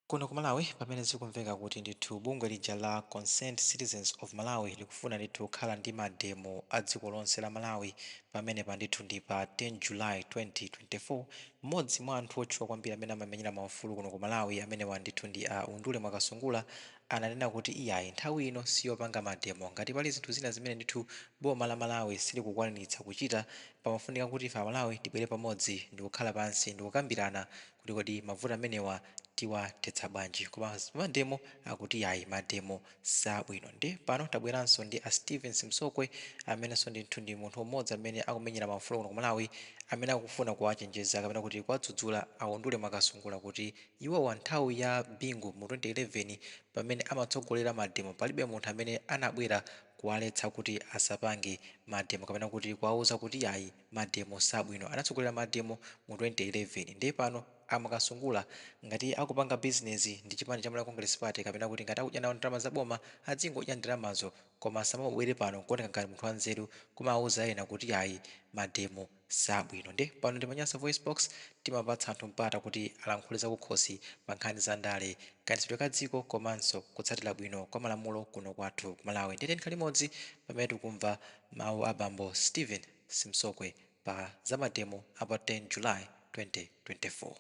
Kuno ku Malawi, pamene zikumveka kuti ndithu bungwe lija la Concerned Citizens of Malawi likufuna ndithu kukhala ndi mademo a dziko lonse la Malawi, pamenepa ndithu ndi pa 10 July 2024, mmodzi mwa anthu otchuka kwambiri amene amamenyera maufulu kuno ku Malawi, amenewa ndithu ndi a Undule Mwakasungula, ananena kuti iyayi, nthawi ino siyopanga mademo. Ngati pali zinthu zina zimene ndithu boma la Malawi silikukwaniritsa kuchita, pamafunika kuti ife Amalawi tibwere pamodzi ndikukhala pansi ndikukambirana kuti kodi mavuto amenewa tiwathetsa bwanji. Koma mademo, akuti ayi, mademo sabwino. Nde pano tabweranso ndi a Steven Simsokwe, amenenso ndithu ndi munthu mmodzi amene akumenyera maufulu kuno ku Malawi, amene akufuna kuwachenjeza kapena kuti kuwadzudzula a Undule Mwakasungula kuti iwowa nthawi ya Bingu mu 2011, pamene amatsogolera mademo, palibe munthu amene anabwera kuwaletsa kuti asapange mademo kapena kuti kuwauza kuti ayi, mademo sabwino. Anatsogolera mademo mu 2011. Ndiye pano a Mwakasungula, ngati akupanga bizinezi ndi chipani cha Malawi Congress Party kapena kuti ngati akudya nawo ndalama za boma, adzingodya ndalamazo, koma asamabwere pano nkuoneka ngati munthu wanzeru kumawauza ena kuti ayi, mademo sabwino. Nde pano ndi pa Nyasa Voice Box, timapatsa anthu mpata kuti alankhule zakukhosi pa nkhani za ndale, kayendetsedwe ka dziko komanso kutsatira bwino kwa malamulo kuno kwathu ku Malawi. Ndiye tikhale limodzi pamene tikumva mawu a bambo Steven Simsokwe pa za mademo a pa 10 July 2024.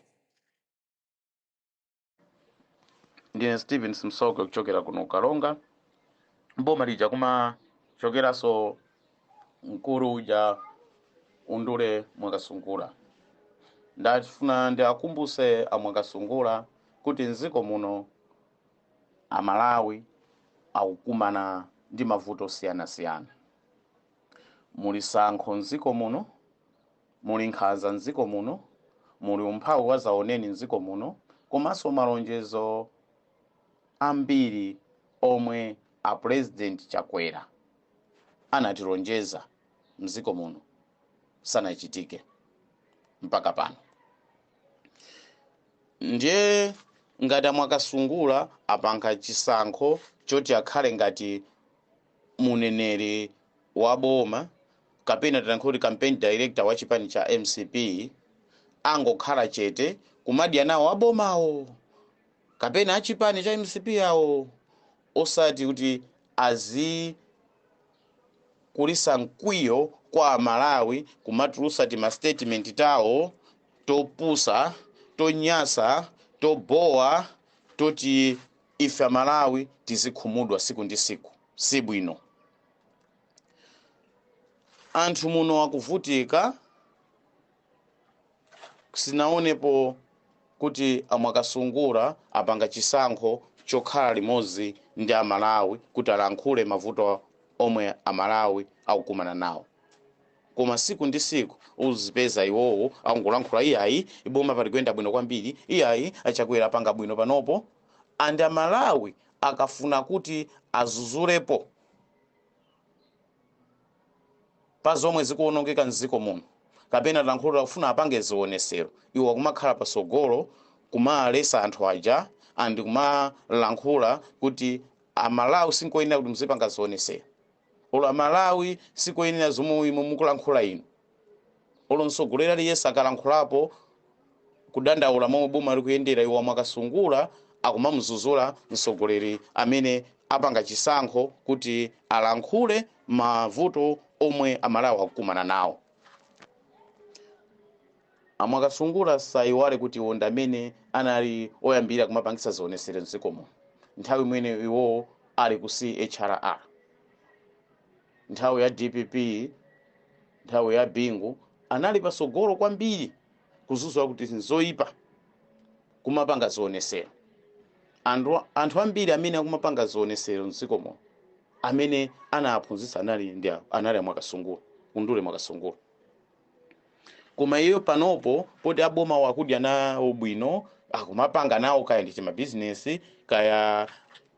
Ndine Steven Simsokwe kuchokera kuno Karonga, mboma lija kumachokeranso mkulu uja Undule Mwakasungula. Ndafuna ndiakumbuse a Mwakasungula kuti mdziko muno Amalawi akukumana ndi mavuto osiyanasiyana. Muli tsankho mdziko muno, muli nkhanza mdziko muno, muli umphawi wa zaoneni mdziko muno, komanso malonjezo ambiri omwe a President Chakwera anatilonjeza mdziko muno sanachitike mpaka pano. Ndiye ngati a Mwakasungula apanga chisankho choti akhale ngati muneneri wa boma, kapena tilankhule kuti campaign director wa chipani cha MCP, angokhala chete kumadya nawo abomawo kapena achipani cha MCP awo, osati kuti azikulisa mkwiyo kwa Amalawi kumatulusa tima statement tawo topusa, tonyasa, tobowa, toti ife Amalawi tizikhumudwa siku ndi siku. Sibwino. Anthu muno akuvutika. Sinaonepo kuti a Mwakasungula apanga chisankho chokhala limodzi ndi Amalawi kuti alankhule mavuto omwe Amalawi akukumana nawo, koma siku ndi siku uzipeza iwowo akungolankhula, "Iyayi, boma pali kuyenda bwino kwambiri. Iyayi, aChakwera apanga bwino panopo." And Amalawi akafuna kuti azuzulepo pa zomwe zikuwonongeka mdziko muno, kapena talankhulira kufuna apange zionesero, iwo akumakhala pasogolo kumalesa anthu aja and kumalankhula kuti Amalawi sinkoyenera kuti muzipanga zionesero, olo Amalawi sikoyenera zomwe imwe mukulankhula inu. Olo mtsogoleri aliyense akalankhulapo kudandaula momwe boma likuyendera, iwo Mwakasungula akumamuzuzula mtsogoleri amene apanga chisankho kuti alankhule mavuto omwe Amalawi akukumana nawo. AMwakasungula sayiwale kuti iwo ndi amene anali oyambirira kumapangisa zionesero mdziko muno nthawi imene iwo ali ku CHRR, nthawi ya DPP, nthawi ya Bingu. Anali pasogolo kwambiri kuzuzula kuti nzoyipa kumapanga zionesero. Anthu ambiri amene akumapanga zionesero mdziko muno, amene anaphunzitsa anali aMwakasungula, Undule Mwakasungula. Koma iyo panopo poti aboma wakudya nawo bwino, akumapanga nawo kaya ndi mabizinesi, kaya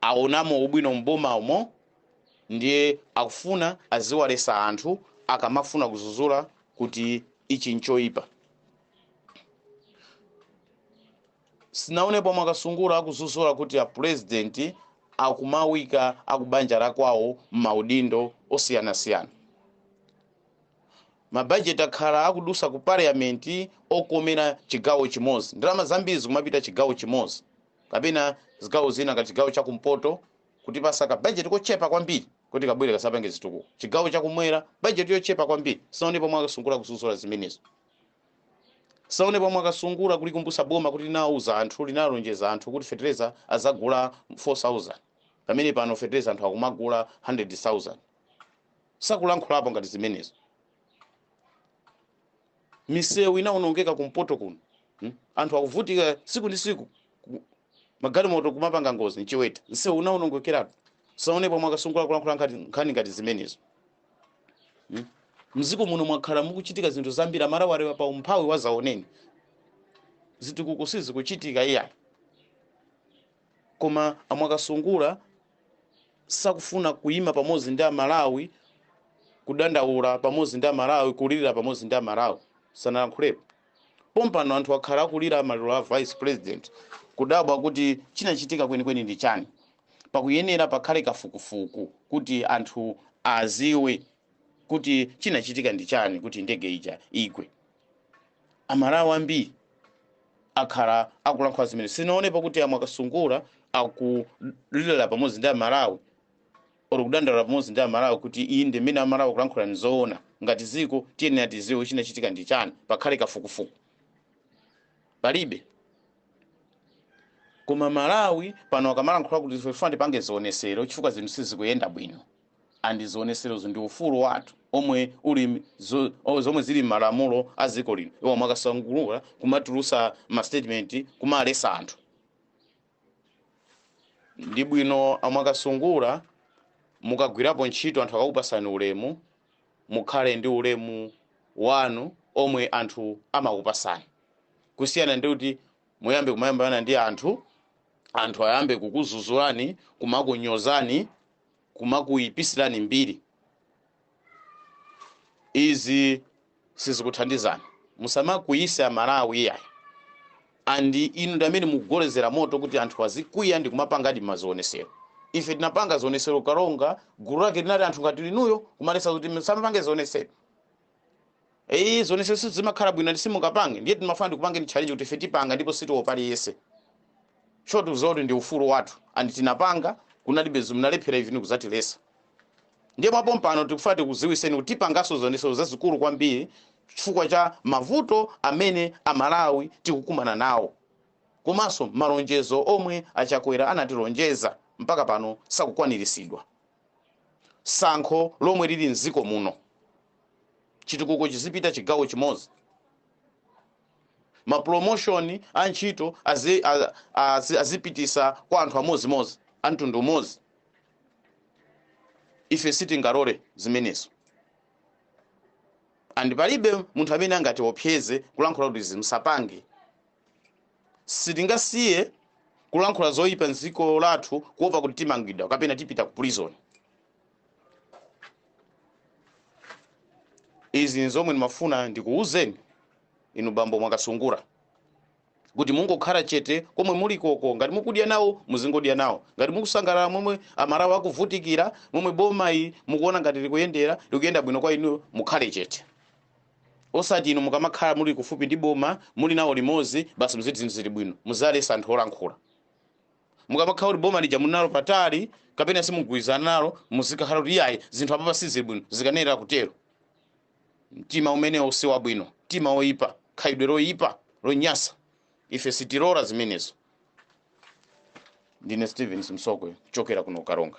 aonamo ubwino mboma umo, ndiye akufuna aziwalesa anthu akamafuna kuzuzula kuti ichi nchoyipa. Sinaonepo Mwakasungula akuzuzula kuti a president akumawika akubanja la kwawo m'maudindo osiyanasiyana. Mabajeti akhala akudusa ku parliament okomera chigawo chimodzi, ndalama zambiri zikumapita chigawo chimodzi. Kapena zigawo zina ngati chigawo chakumpoto kutipasa ka budget kochepa kwambiri kuti kabwere kasapange zitukuko. Chigawo chakumwera budget yochepa kwambiri. Sinaonepo Mwakasungula kususula zimenezo. Sinaonepo Mwakasungula kulikumbusa boma kuti linauza anthu, linalonjeza anthu kuti fetereza azagula 4000, pamene pano fetereza anthu akumagula 100,000. Sakulankhulapo ngati zimenezo. Misewu inawonongeka kumpoto kuno, Anthu akuvutika siku ndi siku, magalimoto kumapanga ngozi mchiweta, msewu unawonongekeratu. Saonepo Mwakasungula kulankhula nkhani ngati zimenezo, Mdziko muno mwakhala mukuchitika zinthu zambiri. Amalawi ali pa umphawi wa zaoneni, zitukuko sizikuchitika iyayi, koma amwakasungula sakufuna kuyima pamodzi ndi Amalawi, kudandaula pamodzi ndi Amalawi, kulirira pamodzi ndi Amalawi. Sanalankhulepo. Pompano anthu akhala akulira maliro a vice president, kudabwa kuti chinachitika kwenikweni ndi chani. Pakuyenera pakhale kafukufuku kuti anthu aziwe kuti chinachitika ndi chani kuti ndege ija igwe. Amalawi ambiri akhala akulankhula zimene sinaonepo kuti amwakasungula akulira pamodzi ndi Amalawi or kudandaula pamodzi ndi Amalawi kuti iyi ndi mmene Amalawi akulankhula, ndizoona. Ngati ziko tiyenera tiziwe chinachitika ndi chani, pakhale kafukufuku. Palibe. Koma Malawi pano akamalankhula kuti ife tifuna tipange zionesero chifukwa zinthu sizikuyenda bwino, and zioneserozo ndi ufulu wathu omwe uli zomwe zili m'malamulo a dziko lino, iwo mwakasungula kumatulusa ma statement kumalesa anthu. Ndi bwino amwakasungula mukagwirapo ntchito, anthu akakupasani ulemu, mukhale ndi ulemu wanu omwe anthu amakupasani, kusiyana ndi kuti muyambe kumayambana ndi anthu, anthu ayambe kukuzuzulani, kumakunyozani, kumakuyipisirani mbiri. Izi sizikuthandizani. Musamakwiyise Amalawi iyayi, and inu ndi amene mukugolezera moto kuti anthu azikwiya ndi kumapangadi mazionesero. Ife tinapanga zionesero Kalonga, gulu lake linali anthu ngati linuyo kumalesa kuti musamapange zionesero. Eyi, zionesero sizimakhala bwino ndi simungapange. Ndiye timafuna ndikupangeni challenge kuti ife tipanga ndipo sitiopa aliyense. Short zoti ndi ufulu wathu and tinapanga, kunalibe munalephera even kuzatilesa. Ndiye mwapompano tikufuna tikuziwiseni kuti tipanganso zionesero zazikulu kwambiri chifukwa cha mavuto amene Amalawi tikukumana nawo, komanso malonjezo omwe Achakwera anatilonjeza mpaka pano sakukwaniritsidwa, sankho lomwe lili mdziko muno, chitukuko chizipita chigawo chimodzi, ma promotion a ntchito azipitisa kwa anthu amodzimodzi, a mtundu umodzi. Ife sitingalole zimenezo, and palibe munthu amene angatiopseze kulankhula kuti zimusapange. Sitingasiye kulankhula zoyipa mdziko lathu kuopa kuti timangidwa kapena tipita ku prison. Izi nzomwe ndimafuna ndikuwuzeni inu bambo Mwakasungura, kuti mungokhala chete komwe muli koko. Ngati mukudya nawo, muzingodya nawo. Ngati mukusangalala momwe Amalawi akuvutikira, momwe boma iyi mukuona ngati likuyendera, likuyenda bwino kwa inuyo, mukhale chete. Osati inu mukamakhala muli kufupi ndi boma, muli nawo limodzi, basi muziti zinthu zili bwino, muzalesa anthu olankhula. Mukamakhala kuti boma lija munalo patali kapena simugwirizana nalo, muzikakhala kuti iyayi, zinthu apapa sizili bwino, zikanera kutero. Mtima umenewo si wabwino, mtima woyipa, khalidwe loyipa lonyasa. Ife sitilola zimenezo. Ndine Stevens Msokwe kuchokera kuno Karonga.